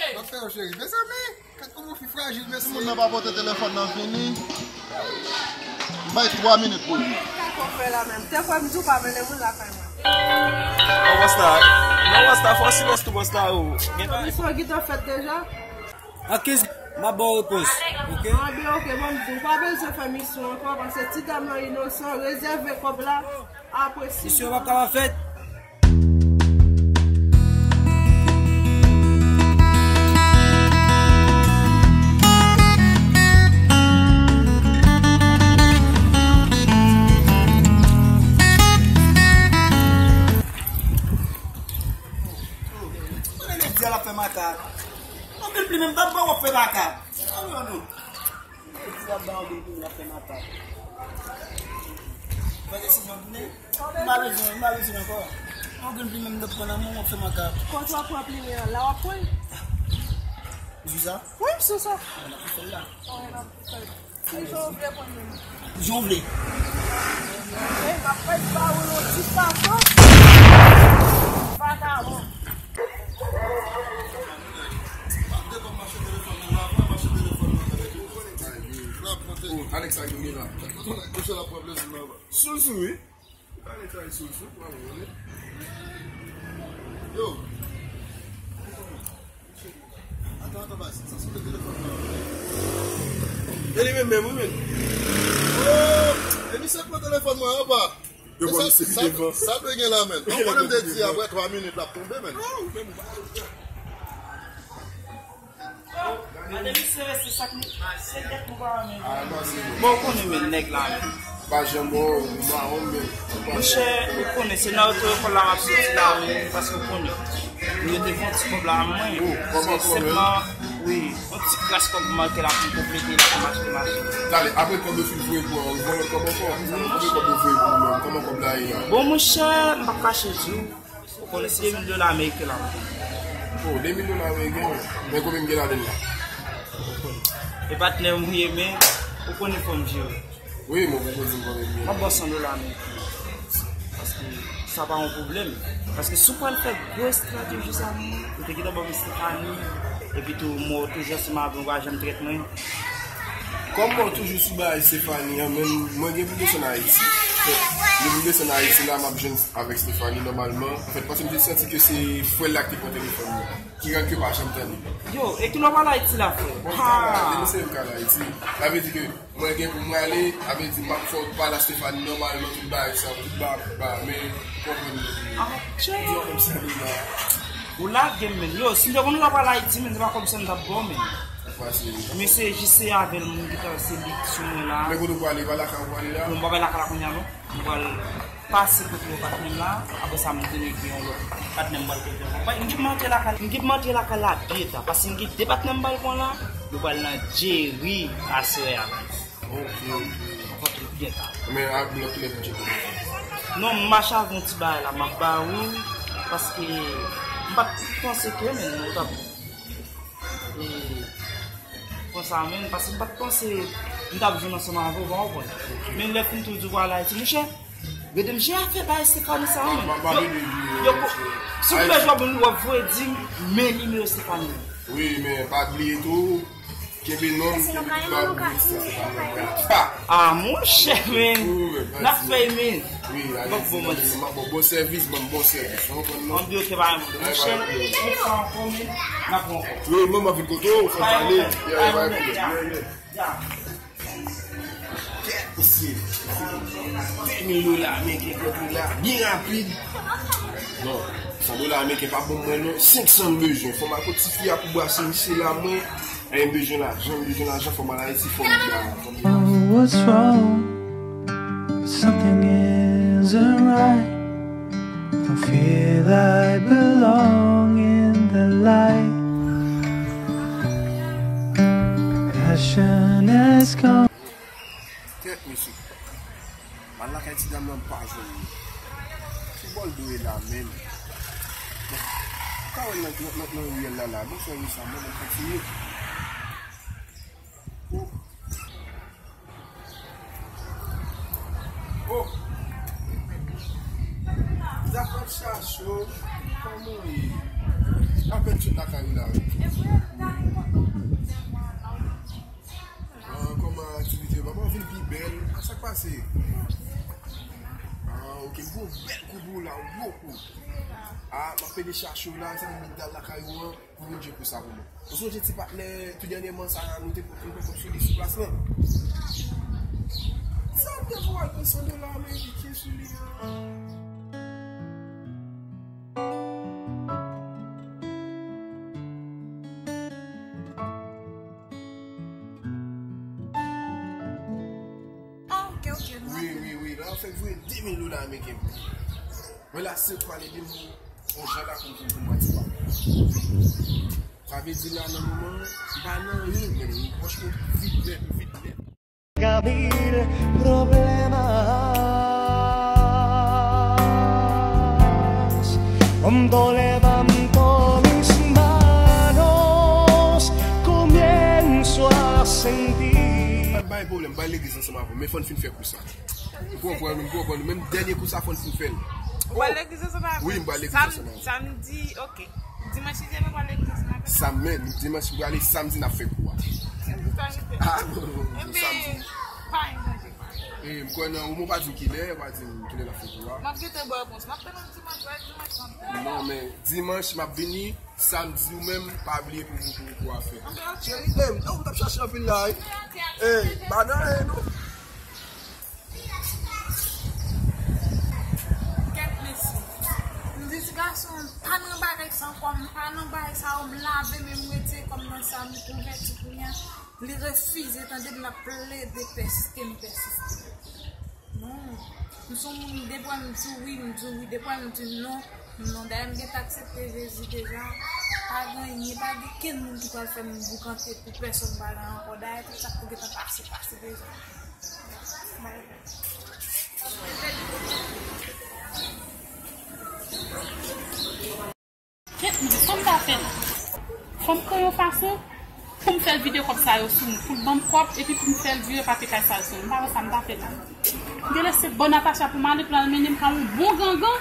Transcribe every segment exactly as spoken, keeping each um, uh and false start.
M ap fè yo cheri. Mezanmi, gad kòman fi frajil, mesye. Moun nan pa pote telefòn nan vini. M bay twa minit pou li. Sa k ap fè la menm? Te kwè m di w pa mennen moun lakay mwen. Non, bòs la. Non, bòs la, fò silans tou, bòs la, o. Misyon gentan fèt deja. Akiz, m ap ba w repons, oke? A, byen, oke, ban m di w, pa bezwen fè misyon ankò, paske ti dam nan inosan, rezève kòb la, apre si misyon p ap ka fèt. Di al ap fè makak. Anpil pli menm, pa, pa w ap fè makak. Anpil pli ap ba anpil pli ap fè makak. Fè desizyon tounen. M pa bezwen, m pa bezwen ankò. Anpil pli menm, m t ap pran nan men w, w ap fè makak. Kòman w ap pran pli men an? La w ap pran l? Ou sou sa? Wi, m sou sa. Bon, n ap fè l la. Wi, n ap fè l. Si jan w vle konn menm. Jan w vle. Ey, m ap fè ba ou yon ti fason. Vagabon. Oh, Alex ak Domi la. Sou l sou, wi. Yo. Atann, atann, baz. Sa se telefòn mwen. E li menm menm, wi, menm. Oh! E misye pran telefòn mwen anba. Yo, bon, misye pi devan. Sa dwe gen la, menm. Ou konnen m te di apre twa minit, l ap tonbe, menm. Gade misye resi sak nou, se dèk nou pa renmen. Bon, ou konnen men nèg la menm. Pa janm bon, ou mawon men. Monchè, ou konnen se nan oto lekòl la m ap soti la menm, paske ou konnen. Yo te fè yon ti kòb la mwen. Se senpman, wi, yon ti kras kòb manke la pou m konplete la pou m achte machin. Talè, apre kòb yo fin voye pou ou, ou voye kòb ankò? Apre kòb yo voye pou ou menm, kòman kòb la ye la? Bon, monchè, m p ap kache di w. Ou konnen se de mil dola ameriken la. Oh, de mil dola ameriken, wi. Men konbyen m gen ladann la? E patnè m ou ye, men ou konnen fò m jere. Wi, men ou poko di m konbyen m gen. M ap ba w san dola ameriken. Paske sa pa yon pwoblèm. Paske si w pral fè gwo estrateji sa, ou te gentan ban m Stephanie, epi tou, mwen toujou ansanm avè w, ou pa janm trèt mwen. Kòm mwen toujou sou bagay Stephanie an, men mwen gen pou desann Ayiti. Gen pou desann Ayiti la, m ap jwenn avèk Stephanie nòmalman. Anfèt, paske m te santi ke se frè l la ki te pran telefòn mwen. Ki rann ke pa janm tande. Yo, e kilè w pral Ayiti la, frè? Bon, m ka la, demen se m ka la Ayiti. Sa vle di ke mwen gen pou mwen ale, sa vle di m ap fè w pale a Stephanie nòmalman, tout bagay sa, tout ba, tout ba, men konprann mwen. Ah, tchè. Di w konn sa deja. Ou lage m, men. Yo, si m te konn ou t ap pral Ayiti, men, se pa kòb sa m t ap ba w, men. Misye jis se avè l moun ki travèse lit sou mwen la. Men kote w prale, pa lakay ou prale la? Non, m pa lakay la kounye a, non. M pral pase kote yo patnè m la, apre sa m konnen gen yon lòt patnè m pral kote ankò. M gen pou m antre lakay, m gen pou m antre lakay la byen ta, paske m gen de patnè m pral pran la, yo pral nan Jerry aswè a. Ok, ok. Antre byen ta. Men a lòt lè pou Jerry. Non, m mache avè yon ti bagay la, m ap ba ou, paske m pa t panse ke, men, nou t ap E, konsa menm, paske m pa t panse m t ap jwenn ansanm avè w, pa konprann. Men lè fin tou di w pral Ayiti, monchè, rete m jere afè bay Stephanie sa, menm. Yo, yo, si w bezwen mwen, w ap voye di m, men nimewo Stephanie. Wi, men pa bliye tou, kenbe non m, kenbe tout bagay pou mwen, Stephanie, pa. Ah, monchè, men, n ap fè, men. Wi, ale, bon, bon, bon sèvis, ban m bon sèvis. Ou konprann, non? Anbyen, ok, pa gen pwoblèm. Monchè, yon fwa ankò, men, n ap wè ankò. Wi, manman vin kote w, fò n pale. Ya, ya, pa gen pwoblèm. Ya, ya. Kèt, mesye. De mil dola, men, kèt, kèt, la, byen rapid. Non, san dola, men, kèt, pa bon mwen, non. Senk san m bezwen. Fò m al kot tifi a pou brase misye la, mwen. Lè m bezwen lajan, m bezwen lajan, fò m al Ayiti, fò m gen lajan, fò m gen lajan. Oh, what's wrong? Something isn't right. I feel I belong in the light. Passion has come. Kèt, mesye. M al lakay ti dam nan, m pa jwenn li. Ki bò l dwe la menm? Bon, ou ka wè l nan, nan, nan, nan riyèl la, la. Bonswa, mesye, mwen, mwen kontinye. Ouh. Oh. Zafè chache w, kòman w ye? Apèn sot lakay ou la, wi. M gon bèl kou pou w la, w gwo kou. A, m ap pede chache w la, sa vle di m al lakay ou an, pou Bondye kou sa pou mwen. Ou sonje ti patnè, tou dènyèman sa, nou te pran kòb sou li sou plas lan? Sa m te voye al pran san dola ameriken sou li an. Ah, ok, ok, m Wi, raple. Wi, wi. La, fèk voye de mil dola ameriken pou mwen. Mwen la, si w pale de m, yon jan la pou, pou, pou mwen, ti pa. Sa vle di la, nan moman an, m pa nan anyen, men m pwòch mwen vit nèt, vit nèt. Camil problemas, con todas van con mis manos, comienzo a sentir. Pa bay pwoblèm, bay legliz ansanm avè w, men fò n fin fè kou sa. M konprann ou, m konprann ou. Menm dènye kou sa fò n fin fè l. Ou pral legliz ansanm avè m? Wi, m pral legliz ansanm avè m. Samdi, ok. Dimanch ki vini, ou pral legliz ansanm avè m? Samdi, dimanch, m prale samdi, n ap fè kou a. Ah, non, non, non, samdi. Ebyen, pa gen danje, pa gen danje. E, m kwè nan, ou pa di m kilè, ou pa di m kilè n ap fè kou a. M ap gentan ba w repons. M ap tann ou dimanch, wi, dimanch, m ap tann. Non, men dimanch, m ap vini. Samdi ou menm, pa bliye pou, pou, pou, pou afè. Cheri, menm, ou t ap chache anpil la, wi. Ey, pa nan anyen, non. Kèt mesye. M di ti gason, pa nan bagay sa ankò, m pa nan bagay sa yo, m lave men m retire kò m nan sa, m konvèti kounye a. Li refize tande, m ap plede pèsiste, m pèsiste. Non. M se yon moun, depwa m di wi, m di wi, depwa m di non, m non. Dayè, m gentan aksepte Jezi deja. Pa gen anyen, pa gen kenn moun ki pral fè m boukante pou pèsonn bagay ankò. Dayè, tout sa k te gentan pase, pase deja. Bye. Kèt, m di, sa m ta fè la? Fò m kreye yon fason pou m fè l vide kòb sa yo sou mwen, pou l ban m kòb, epi pou m fè l vire papye kay sa yo sou mwen. M pa wè sa m ta fè la. M te lese bon Natacha pou m ale, pou l al mennen m ka yon bon gangan,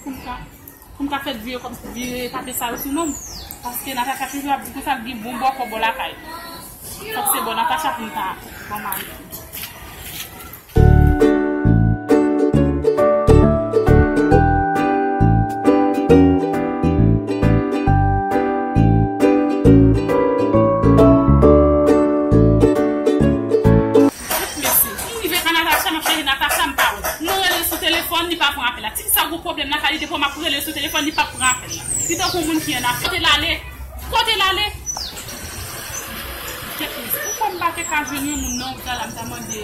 pou m ka, pou m ka fè l vire kòb, vire papye sa yo sou non m. Paske Natacha toujou ap di konsa, l gen bon bòkò bò lakay. Fòk se bon Natacha pou m ta ban m ale. Mesye, m rive ka Natacha, m ap chache Natacha, m pa wè. M rele sou telefòn, li pa pran apèl la. Ti sa gwo pwoblèm nan ka li, depi m ap rele sou telefòn, li pa pran apèl la. Li tankou moun ki annafè. Kote l ale? Kote l ale? Kèt mesye, poukò m pa te ka jwenn yon moun nan wout la, la, m ta mande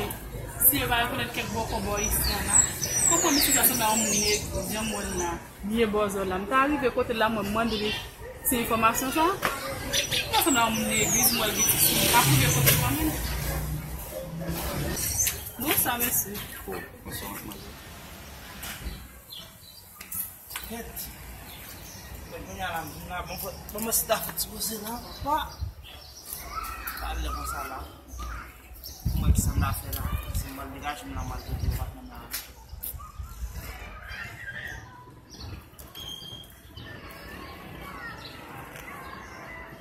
si yo pa rekonèt kèk bòkò bò isi a la. Konprann misye sa sanble a yon moun legliz, jan m wè l la. Byen bòzò la. M ta rive kote l la, mwen, m mande li ti enfòmasyon sa. Li sanble a yon moun legliz, m wè l gen ti souri. M ap rive kote l kanmenm. Bonswa, mesye. Oh, bonswa, madmwazèl. Kèt. Men kounye a la, m vin la, bon, bon, bon, mwen chita fè ti poze la, papa. Talè konsa la. Mwen ki sa m ta fè la. Si m pral degaje m la, m al kote yo pa konn la.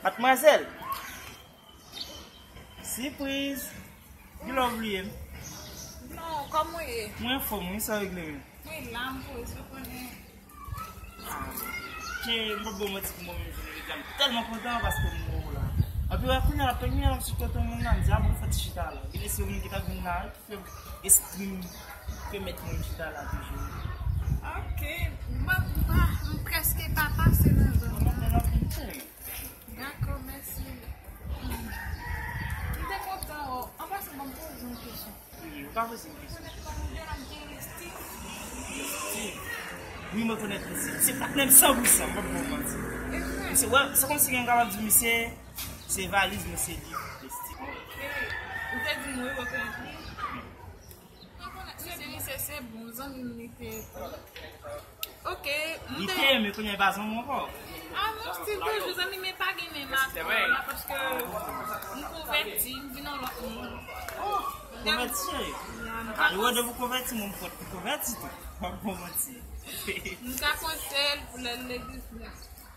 Madmwazèl. Sipriz. Kilè w bliye m? Non, kòman w ye? Mwen anfòm, wi, sa w regle menm? Mwen la, m poze, ou konnen. Ah, ke m p ap ba w manti pou mwen menm, jounen jodi a, m tèlman kontan paske m wè w la. Epi, wè, kounye a la, premye a, m sot kote moun nan, m di, a, bon, fè ti chita la. Genlè se yon moun ki t ap vin la, ki fè espri m pèmèt mwen m chita la toujou. Ok, m, m pa, m prèske pa pase nan zòn nan. Dakò, mèsi. M te kontan, o, an pasan, ban m poze yon kesyon. Wi, ou ka poze m kesyon. Ou konèt kòm yon jènòm ki rele Steve? Steve? Wi, mwen konèt li. Se, se patnè m san pou san, m p ap ba w manti. E vre? Misye, wè, se kòmsi m kapab di misye, se valiz mwen, se li, Steve. Ok. Ou te di m wi, ou rekonèt li? Mwen konèt misye, misye se bon zanmi m li te ye tou. Ok, m te. Li te ye, men kounye a li pa zanmi w ankò. Ah non, Steve toujou zanmi, men pa gen menm afè la, paske m konvèti, m vin yon lòt moun. Oh, konvèti? Ya, m ka. Ah, yo, depi w konvèti, mwen m fòt pou konvèti tou. M p ap ba w manti. M ka konte l pou l al legliz la.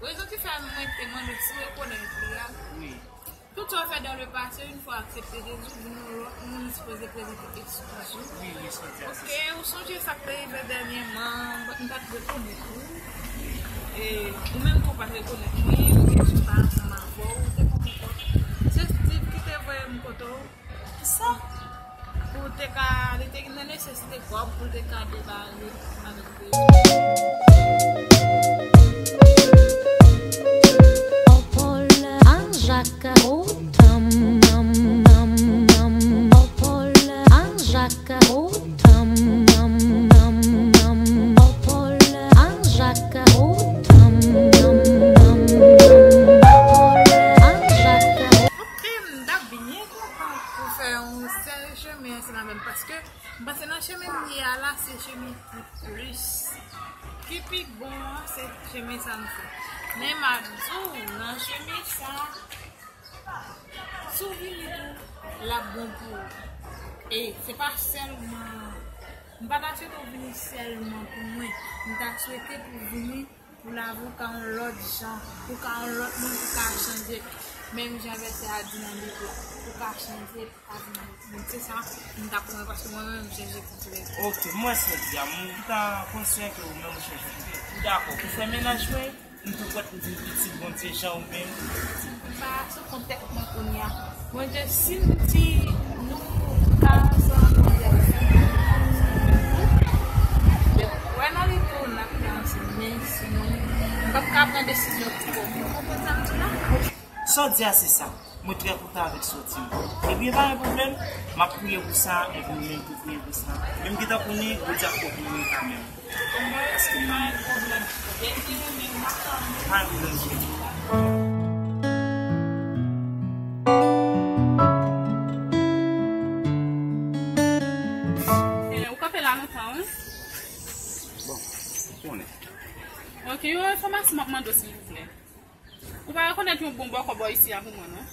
Rezon ki fè mwen te mande si w rekonèt li a. Wi. Tout sa w fè dans le passé, une fois aksepte Jezi, vin yon lòt moun, li sipoze prezante eskiz ou. Wi, wi, sa w di a, se sa. Oke, ou sonje sa k te rive dènyèman, but m pa t rekonèt ou. E ou menm tou w pa t rekonèt mwen, Jezi pa ansanm avè w, ou te konn konn. Se Steve ki te voye m kote w. Kisa? Pou te ka, li te gen nesesite kòb pou te ka debare avèk peyi. Ok, m t ap byen kontan pou fè yon sèl chemen ansanm avè l, paske m panse nan chemen m ye a la, se chemen ki plis, ki pi bon an, se chemen sa m fè. Men m ap di w, nan chemen sa, si w vini tou, l ap bon pou ou. E se pa sèlman, m pa ta swete w vini sèlman pou mwen. M ta swete pou w vini pou lavi w ka yon lòt jan, pou w ka yon lòt moun, pou w ka chanje. Menm jan vèsè a di nan Bib la, pou w ka chanje, pou w ka vin yon lòt moun. Se sa m ta kontan, paske mwen menm, m chanje koup lè. Ok, m wè sa w di a, m ta panse ke ou menm ou chanje koup lè. M dakò, pou fè mennaj mwen, m tou prèt pou vin pitit Bondye, jan ou menm. M pa sou kont tèt mwen kounye a. Mwen te santi nou ka ansanm. Wè nan li tou n ap fè ansanm, men sinon, m p ap ka pran desizyon pou kò m. Ou konprann sa m di la? Sa w di a se sa. Mwen trè kontan avèk sa w di m. Ebyen, pa gen pwoblèm. M ap priye pou sa, epi ou menm tou priye pou sa. Men m gentan konnen, Bondye ap konprann mwen kanmenm. Paske m pa gen pwoblèm. Depi ou menm, m ap tann ou. Pa gen pwoblèm, cheri. Eh, ou kanpe la lontan, wi. Bon, ou konnen. Ok, yon enfòmasyon m ap mande w, silvouplè. Ou pa rekonèt yon bon bòkò bò isi a pou mwen, non?